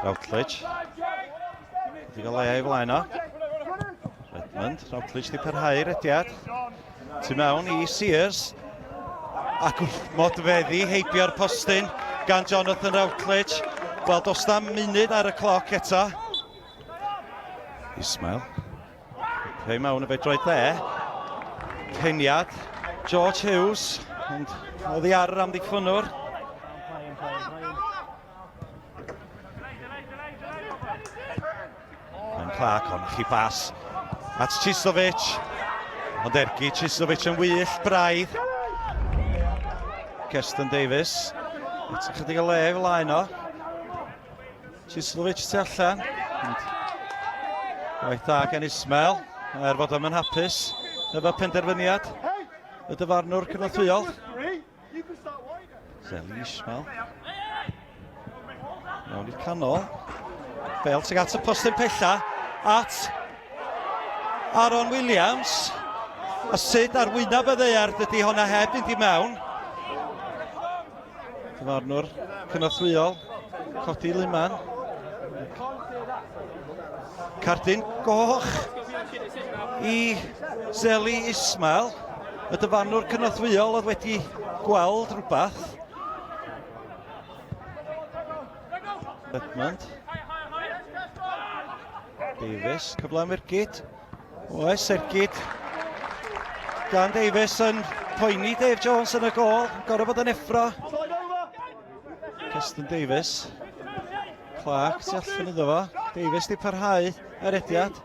Routledge. Wedi gael le i flaen o. Redmond, Routledge di parhau rediad. Tu mewn i Sears. Ac modfeddi heibio'r postyn gan Jonathan Routledge. Wel, does na munud ar y cloc eto. Ismail. Pei mewn y fe droed dde. Peniad. George Hughes. Ond oddi ar yr amddiffynnwr. Ben Clark, ond chi bas at Cisovic. Ond ergi Cisovic yn wych braidd. Keston Davies. Eto chydig o le i flaen o. Cisovic tu allan. Ond gwaith da gan Ismail. Er fod o'n hapus efo penderfyniad y dyfarnwr cynorthwyol. Zeli Ismail. Mewn i'r canol. Bel tuag at y postyn pella. At Aaron Williams. A sut ar wyneb y ddaear dydy honna heb fynd i mewn. Dyfarnwr cynorthwyol. Codi Luman. Cardyn goch i Zeli Ismail. Y dyfarnwr cynorthwyol oedd wedi gweld rhywbeth. Edmund. Davies, cyfle am ergyd. Oes, ergyd gan Davies yn poeni Dave Jones yn y gol. Gorau fod yn effro. Keston Davies. Clark tu allan iddo fo. Davies di parhau yr ediad.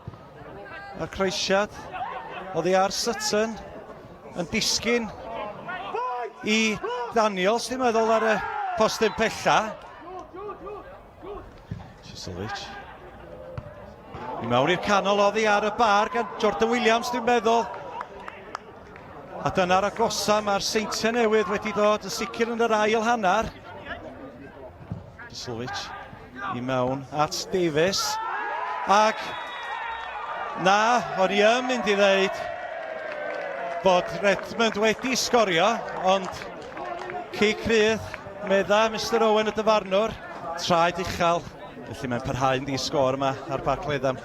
A'r croesiad oddi ar Sutton yn disgyn i Daniels, dwi'n meddwl, ar y postyn pella. Sisovic. I mewn i'r canol oddi ar y bar gan Jordan Williams, dwi'n meddwl. A dyna'r agosa mae'r Seintiau Newydd wedi dod yn sicr yn yr ail hanner. Sisovic i mewn at Davies. Ac na, o'n i yn mynd i ddeud bod Redmond wedi sgorio, ond cic rhydd, medda Mr Owen y dyfarnwr, traed uchel. Felly mae'n parhau'n ddi-sgôr yma ar Barc Latham.